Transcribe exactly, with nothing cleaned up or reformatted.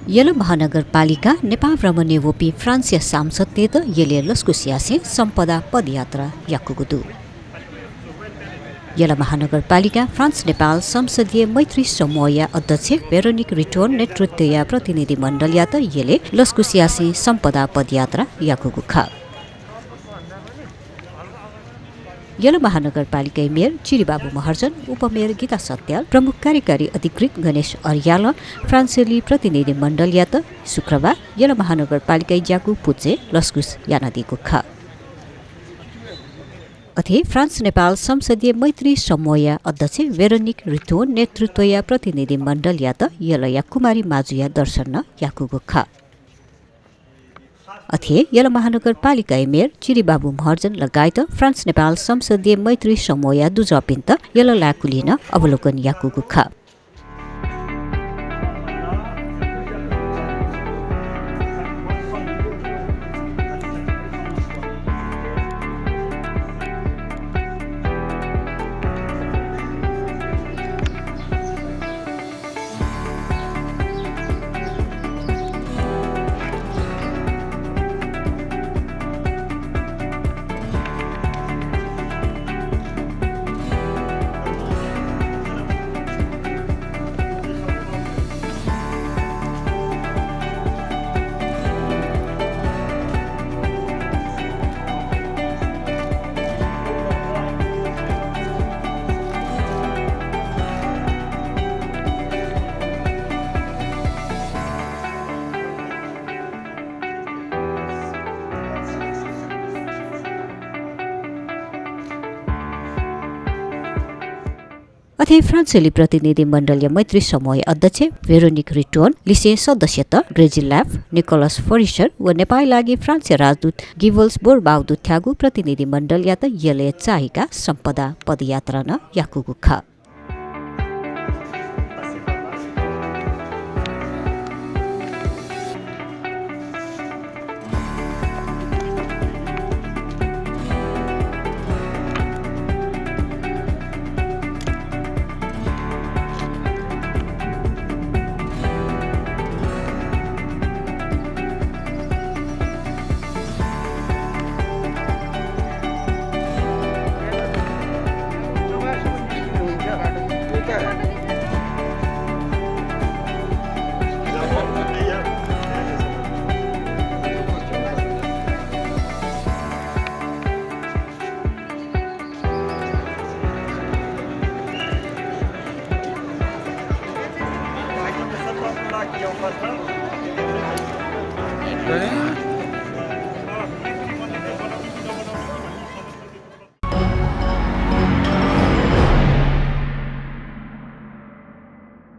यल महानगरपालिकां नेपाल भ्रमणय् वःपिं फ्रान्सया सांसदतय्त यलय् लसकुस यासें सम्पदा पदयात्रा याकूगु दु। यल महानगरपालिकां फ्रान्स नेपाल संसदीय मैत्री समूहया अध्यक्ष भेरोनिक रिटोन नेतृत्वया प्रतिनिधि मण्डलयात यलय् लसकुस यासें सम्पदा पदयात्रा याकूगु खः। यल महानगरपालिकाया मेयर चिरिबाबु महर्जन, उपमेयर गीता सत्याल, प्रमुख कार्यकारी अधिकृत गणेश अर्यालं फ्रान्सेली प्रतिनिधि मण्डलयात शुक्रबार यल महानगरपालिकाया ज्याकू पुचय् लसकुस यानादीगु खः। अथे फ्रान्स नेपाल संसदीय मैत्री समूहया अध्यक्ष भेरोनिक रिटोन नेतृत्वया प्रतिनिधि मण्डलयात यलया कुमारी माजुया दर्शन नं याकूगु खः। अथे यल महानगरपालिकाया मेयर चिरिबाबु महर्जन लगायत फ्रान्स नेपाल संसदीय मैत्री समूहया दुजःपिन्त यल लाय्कुलिइ नं अवलोकन याकूगु खः। अथे फ्रान्सेली प्रतिनिधि मण्डलया मैत्री समूहया अध्यक्ष भेरोनिक रिटोन लिसें सदस्यत ग्रेजी ल्याफ, निकोलस फोरिसर व नेपाःया लागि फ्रान्सया राजदूत गिभल्स बोरबाउ दुथ्याःगु प्रतिनिधि मण्डलयात यलय् चाहिकाः सम्पदा पदयात्रा नं याकूगु खः।